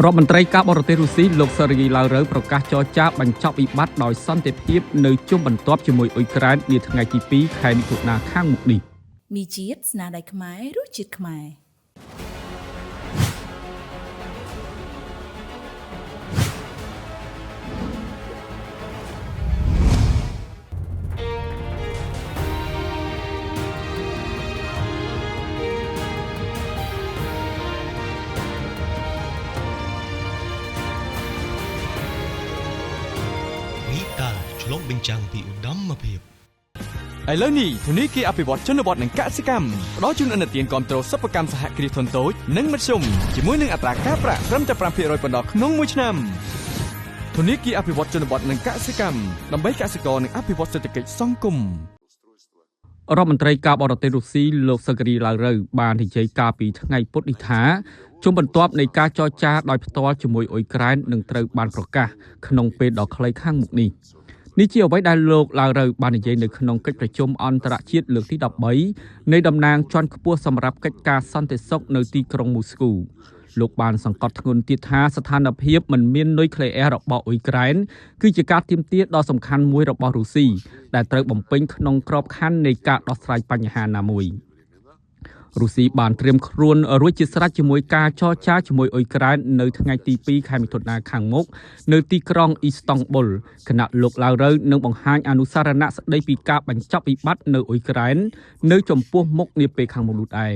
រដ្ឋមន្ត្រីការបរទេសរុស្ស៊ីលោកសេរីឡាវរ៉ូវប្រកាសចរចាបញ្ចប់វិបត្តិដោយសន្តិភាពនៅជុំបន្ទាប់ជាមួយអ៊ុយក្រែននាថ្ងៃទី2ខែមិថុនាខាងមុខនេះ។ មីជាតិស្នាដៃខ្មែររសជាតិខ្មែរ។ វីតាល់ឆ្លុះបញ្ចាំងពីឧត្តមភាព។ ឥឡូវនេះធនាគារអភិវឌ្ឍជនបទនិងកសិកម្មផ្ដល់ជូនឥណទានគាំទ្រសិប្បកម្មសហគ្រាសធុនតូចនិងមធ្យមជាមួយនឹងអត្រាការប្រាក់ត្រឹមតែ5%ប៉ុណ្ណោះក្នុងមួយឆ្នាំធនាគារអភិវឌ្ឍជនបទនិងកសិកម្មដើម្បីកសិករនិងអភិវឌ្ឍសេដ្ឋកិច្ចសង្គម។ រដ្ឋមន្ត្រីការបរទេសរុស្ស៊ីលោកសឺហ្គីឡាវរ៉ូវបាននិយាយកាលពីថ្ងៃពុធនេះថាជុំបន្ទាប់នៃការចរចាដោយផ្ទាល់ជាមួយអ៊ុយក្រែននឹងត្រូវបានប្រកាសក្នុងពេលដ៏ខ្លីខាងមុខនេះ។ នេះជាអ្វីដែលលោកឡាវរ៉ូវបាននិយាយនៅក្នុងកិច្ចប្រជុំអន្តរជាតិលើកទី13នៃតំណាងជាន់ខ្ពស់សម្រាប់កិច្ចការសន្តិសុខនៅទីក្រុងមូស្គូ។ លោកបានសង្កត់ធ្ងន់ទៀតថាស្ថានភាពមិនមាននុយក្លេអ៊ែររបស់អ៊ុយក្រែនគឺជាការទាមទារដ៏សំខាន់មួយរបស់រុស្ស៊ីដែលត្រូវបំពេញក្នុងក្របខ័ណ្ឌនៃការដោះស្រាយបញ្ហាណាមួយ។ រុស្ស៊ីបានត្រៀមខ្លួនរួចជាស្រេចជាមួយការចរចាជាមួយអ៊ុយក្រែននៅថ្ងៃទី2ខែមិថុនាខាងមុខនៅទីក្រុងអ៊ីស្តង់ប៊ុលខណៈលោកឡាវរ៉ូវនឹងបង្ហាញអនុសារណៈស្ដីពីការបញ្ចប់វិបត្តិនៅអ៊ុយក្រែននៅចំពោះមុខនាពេលខាងមុខនោះដែរ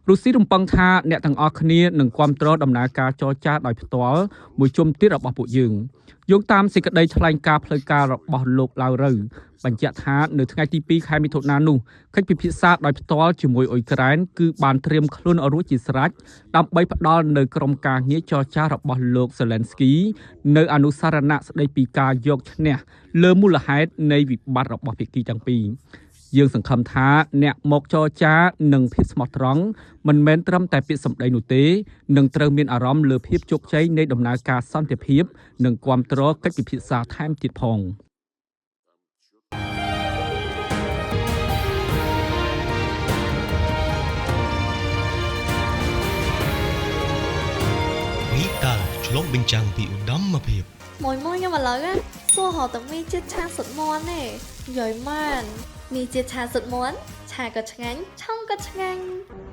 ។ រុស្ស៊ីរំពឹងថាអ្នកទាំងអស់គ្នានឹងគាំទ្រដំណើរការចរចាដោយផ្ទាល់មួយជុំទៀតរបស់ពួកយើង។ យោងតាមសេចក្តីថ្លែងការណ៍ផ្លូវការរបស់លោកឡាវរ៉ូវបញ្ជាក់ថានៅថ្ងៃទី2ខែមិថុនានោះកិច្ចពិភាក្សាដោយផ្ទាល់ជាមួយអ៊ុយក្រែនគឺបានត្រៀមខ្លួនរួចជាស្រេចដើម្បីផ្ដល់នៅក្រុមការងារចរចារបស់លោកសេឡែនស្គីនៅអនុសារណៈស្ដីពីការយកឈ្នះលើមូលហេតុនៃវិបត្តិរបស់ភាគីទាំងពីរ។ យើងសង្ឃឹមថាអ្នកមកចរចានឹងភាពស្មោះត្រង់មិនមែនត្រឹមតែពាក្យសម្ដីនោះទេនឹងត្រូវមានអារម្មណ៍លើភាពជោគជ័យនៃដំណើរការសន្តិភាពនិងគាំទ្រកិច្ចពិភាក្សាថែមទៀតផង។ វីតាល់ឆ្លុះបញ្ចាំងពីឧត្តមភាព។ មួយមួយខ្ញុំឥឡូវសួររកតែមីជាតិឆាសុតមាន់ទេនិយាយមែនមីជាតិឆាសុតមាន់ឆាក៏ឆ្ងាញ់ឆុងក៏ឆ្ងាញ់។